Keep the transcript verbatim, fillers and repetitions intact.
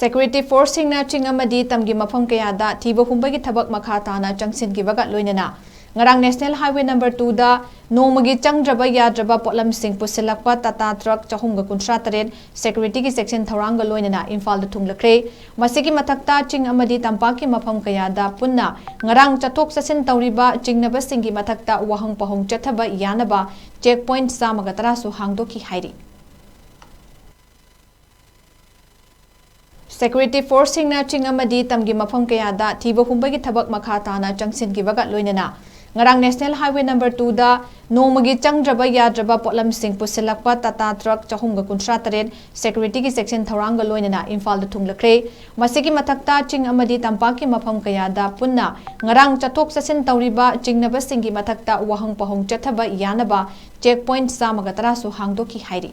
Security ꯐꯣꯔꯁꯁꯤꯡꯅ ꯆꯤꯡ ꯑꯃꯗꯤ ꯇꯝꯒꯤ ꯃꯐꯝ ꯀꯌꯥꯗ ꯊꯤꯕ ꯍꯨꯝꯕꯒꯤ ꯊꯕꯛ ꯃꯈꯥ ꯇꯥꯅ ꯆꯪꯁꯤꯟꯈꯤꯕꯒ ꯂꯣꯏꯅꯅ ꯉꯔꯥꯡ ꯅꯦꯁꯅꯦꯜ ꯍꯥꯏꯋꯦ ꯅꯝꯕꯔ ꯇꯨꯗ ꯅꯣꯡꯃꯒꯤ ꯆꯪꯗ꯭ꯔꯕ ꯌꯥꯗ꯭ꯔꯕ ꯄꯣꯠꯂꯝꯁꯤꯡ ꯄꯨꯁꯤꯜꯂꯛꯄ ꯇꯥꯇꯥ ꯇ꯭ꯔꯛ ꯆꯍꯨꯝꯒ ꯀꯨꯟꯊ꯭ꯔꯥ ꯇꯔꯦꯠ ꯁꯦꯀ꯭ꯌꯨꯔꯤꯇꯤꯒꯤ ꯆꯦꯛꯁꯤꯟ ꯊꯧꯔꯥꯡꯒ ꯂꯣꯏꯅꯅ ꯏꯝꯐꯥꯜꯗ ꯊꯨꯡꯂꯈ꯭ꯔꯦ꯫ ꯃꯁꯤꯒꯤ ꯃꯊꯛꯇ ꯆꯤꯡ ꯑꯃꯗꯤ ꯇꯝꯄꯥꯛꯀꯤ ꯃꯐꯝ ꯀꯌꯥꯗ ꯄꯨꯟꯅ ꯉꯔꯥꯡ ꯆꯠꯊꯣꯛ ꯆꯠꯁꯤꯟ ꯇꯧꯔꯤꯕ ꯆꯤꯡꯅꯕꯁꯤꯡꯒꯤ ꯃꯊꯛꯇ ꯋꯥꯍꯪ ꯄꯥꯎꯍꯪ ꯆꯠꯊꯕ ꯌꯥꯅꯕ ꯆꯦꯛ ꯄꯣꯏꯟꯠ ꯆꯥꯝꯃꯒ ꯇꯔꯥꯁꯨ ꯍꯥꯡꯗꯣꯛꯈꯤ ꯍꯥꯏꯔꯤ꯫ ꯁꯦꯀ꯭ꯌꯨꯔꯤꯇꯤ ꯐꯣꯔꯁꯁꯤꯡꯅ ꯆꯤꯡ ꯑꯃꯗꯤ ꯇꯝꯒꯤ ꯃꯐꯝ ꯀꯌꯥꯗ ꯊꯤꯕ ꯍꯨꯝꯕꯒꯤ ꯊꯕꯛ ꯃꯈꯥ ꯇꯥꯅ ꯆꯪꯁꯤꯟꯈꯤꯕꯒ ꯂꯣꯏꯅꯅ ꯉꯔꯥꯡ ꯅꯦꯁꯅꯦꯜ ꯍꯥꯏꯋꯦ ꯅꯝꯕꯔ ꯇꯨꯗ ꯅꯣꯡꯃꯒꯤ ꯆꯪꯗ꯭ꯔꯕ ꯌꯥꯗ꯭ꯔꯕ ꯄꯣꯠꯂꯝꯁꯤꯡ ꯄꯨꯁꯤꯜꯂꯛꯄ ꯇꯥꯇꯥ ꯇ꯭ꯔꯛ ꯆꯍꯨꯝꯒ ꯀꯨꯟꯊ꯭ꯔꯥ ꯇꯔꯦꯠ ꯁꯦꯀ꯭ꯌꯨꯔꯤꯇꯤꯒꯤ ꯆꯦꯛꯁꯤꯟ ꯊꯧꯔꯥꯡꯒ ꯂꯣꯏꯅꯅ ꯏꯝꯐꯥꯜꯗ ꯊꯨꯡꯂꯈ꯭ꯔꯦ꯫ ꯃꯁꯤꯒꯤ ꯃꯊꯛꯇ ꯆꯤꯡ ꯑꯃꯗꯤ ꯇꯝꯄꯥꯛꯀꯤ ꯃꯐꯝ ꯀꯌꯥꯗ ꯄꯨꯟꯅ ꯉꯔꯥꯡ ꯆꯠꯊꯣꯛ ꯆꯠꯁꯤꯟ ꯇꯧꯔꯤꯕ ꯆꯤꯡꯅꯕꯁꯤꯡꯒꯤ ꯃꯊꯛꯇ ꯋꯥꯍꯪ ꯄꯥꯎꯍꯪ ꯆꯠꯊꯕ ꯌꯥꯅꯕ ꯆꯦꯛ ꯄꯣꯏꯟꯠ ꯆꯥꯝꯃꯒ ꯇꯔꯥꯁꯨ ꯍꯥꯡꯗꯣꯛꯈꯤ ꯍꯥꯏꯔꯤ꯫